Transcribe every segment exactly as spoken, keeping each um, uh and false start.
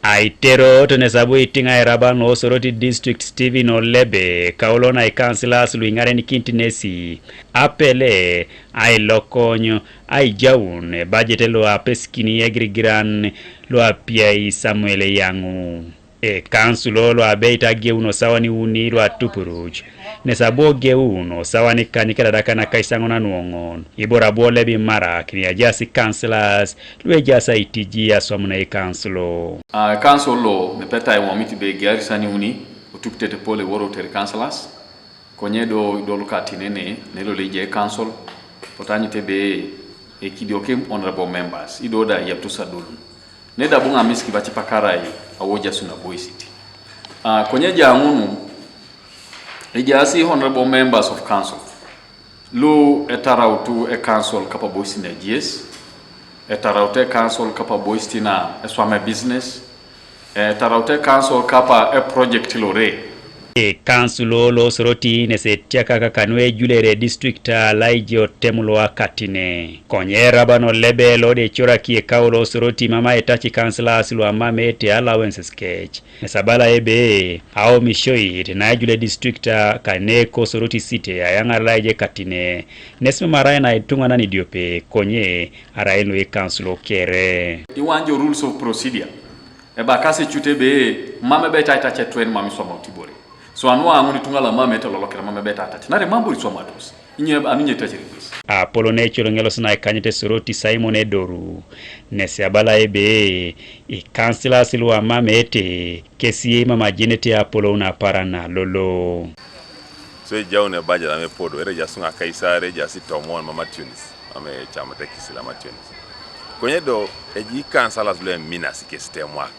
Aitero tone sabu itiŋa eraban lo Soroti District Stephen Olebe, kaulo na ikansilas lu iŋarenikinit nesi, apele, ailokony, aijaun, ebajet lo apesikini egirigiran, lo apiai Samuel Eyaŋu. Ekansulo lo abeit ageuno sawan uni lo atupuruc, nes abu ogeuno sawan ikany kedadakan akaisaŋon nuoŋon, ibore abu Olebe imarak ni ejaas ikansilas lu ejaas aitiji aswam na ikansulo. A, council lo nepetai iwomit be egeari sani uni, otupitete pole woroter councillors, konye do idol katinene, nelo leje council, potanyit ebe ekidioke honorable members, ido da yaptus adolun. Neda buŋ amisiki bacipakarai awojasu naboisit. A, konye jaŋunu, ejaasi honorable members of council, lu etarautu e council kapaboisit na G S, etarautu e council kapaboisit na eswam e business, etarautu e council kapa e project lore. Ekansulo lo Soroti nes etiakak kanu ejulere district a laije otem lo akatine. Konye eraban Olebe lo de ecoraki ekau lo Soroti mama etaci kansilas lu amamete allowances kec. Nes abala ebe, aomishoit na ejule district a kane ko Soroti City ayaŋar laije katine. Nes mamarai na ituŋanan idiope, konye arai nu ikansulo kere. Iwanjo rules of procedure. Eba kase cut ebe, mam ebe taitace twen mam iswamau tibore. So anu aŋun ituŋa la mam etelolokere mam ebe taitace. Nare mam bor iswamatos. Inyo ebe, anu inyo itace ribis. Apolo ne ecoloŋ elosi na ikanyete Soroti Simon Edoru. Nesi abala ebe, ikansilas lu amamete, kesi mam ajenete apolou na aparan na lolo. So ejaun ebajet amepodo, ere ejaas ŋa kaisar, ejaas itomon mamationis, ame ecamate kisil amationis. Konye do, eji ikansalas lu eminasi kes temwak,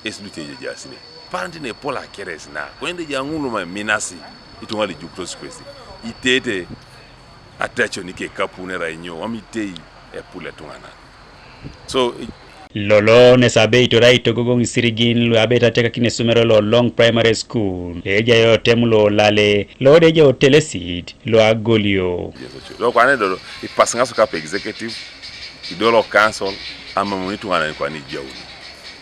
es lu tejejaasine. Parantin epol akeres na, konye do ejaas ŋul mam eminasi, ituŋa lu ijukutos kwesi, itete ataconi ke ekapun erai nyo, mam itei epul etuŋanan. So, i- Lolo nes abeit ora itogogoŋ isirigin lu abeit atiakakin esomero lo Long Primary School, ejai otem lo Olale, lo de ejai otelesit lo Agolio. Lo kwane dodo, ipasiŋas kapa executive, ido lo council, amam ituŋanan kwane ijauni.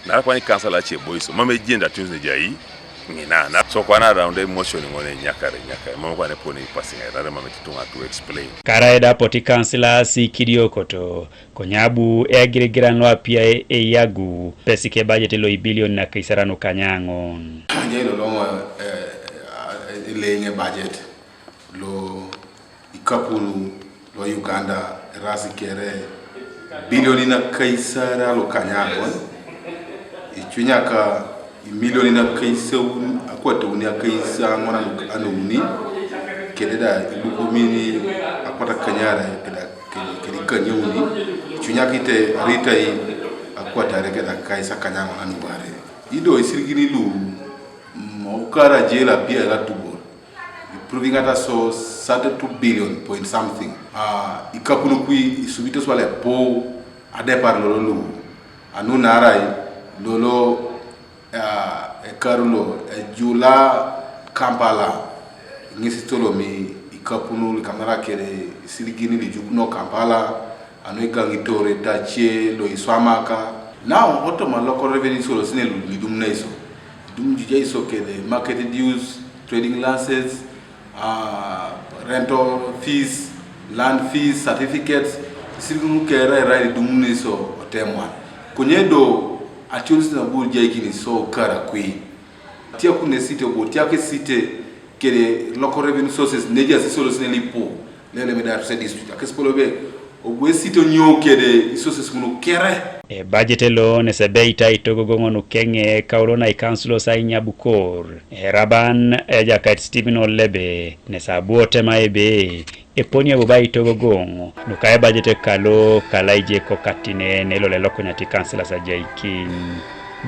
Nara kwane council ace boiso, mam ejenda tunes ne jai, ŋina, na so kwane around emotion ŋone nyakare, nyakare, mam kwane pone ipasiŋas, nara mam ituŋa to explain. Karaida poti councillors ikidiokoto, konye abu egirigiran lo apiai eyagu, pesik ebajet lo ibilion na akaisaran nukanyaŋon. Nye iloloŋo, eh, eh, ileŋ ebajet lo ikapun lo Uganda erasi kere bilioni na akaisaran lukanyaŋon, icunyaka imilioni na akaisauni, akwatauni akaisaŋon anu-, anuuni, kede da ilukumin akwat akanyare kede, kede, kede ikanyauni, icunyakite aritai akwatare kede akais akanyaŋon anuware. Ido isirigin lu, mm, okara jela pia ela tubor. Proving ata so thirty-two billion point something. Ah, ikapun kui isubite swala epu adepar lolo lu. Anu narai lolo, ah, ekaru lo ejula Kampala. Ŋesi tolomi ikapun lu ikamara kere isirigin lu ijukuno Kampala. Anu igaŋitor etace lo iswamaka. Now, otoma local revenue sources ne lu idum neiso. Idum jija iso kede market dues, trading licenses, ah, rental fees, land fees, certificates, isirigin kere era idum neiso otemwan. Konye do, ationis na bur jaikin iso karakwi. Tiakun esite bo, tiak esite, kede local revenue sources, neja si sources ne lipo, lele me dar se district. Akes polo be, obu esite onyo kede isources munu kere. Ebajet lo nes ebeit aitogogoŋ nukeŋe kaulo na ikansulos ainyabukor. Eraban ejakait Stephen Olebe, nes abu otema ebe, eponi bobo aitogogoŋ, nuka ebajet kalo kalaije kokatine nelo lelokonyat ikansilas ajaikin.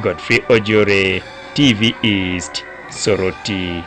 Godfrey Ojore, T V East, Soroti.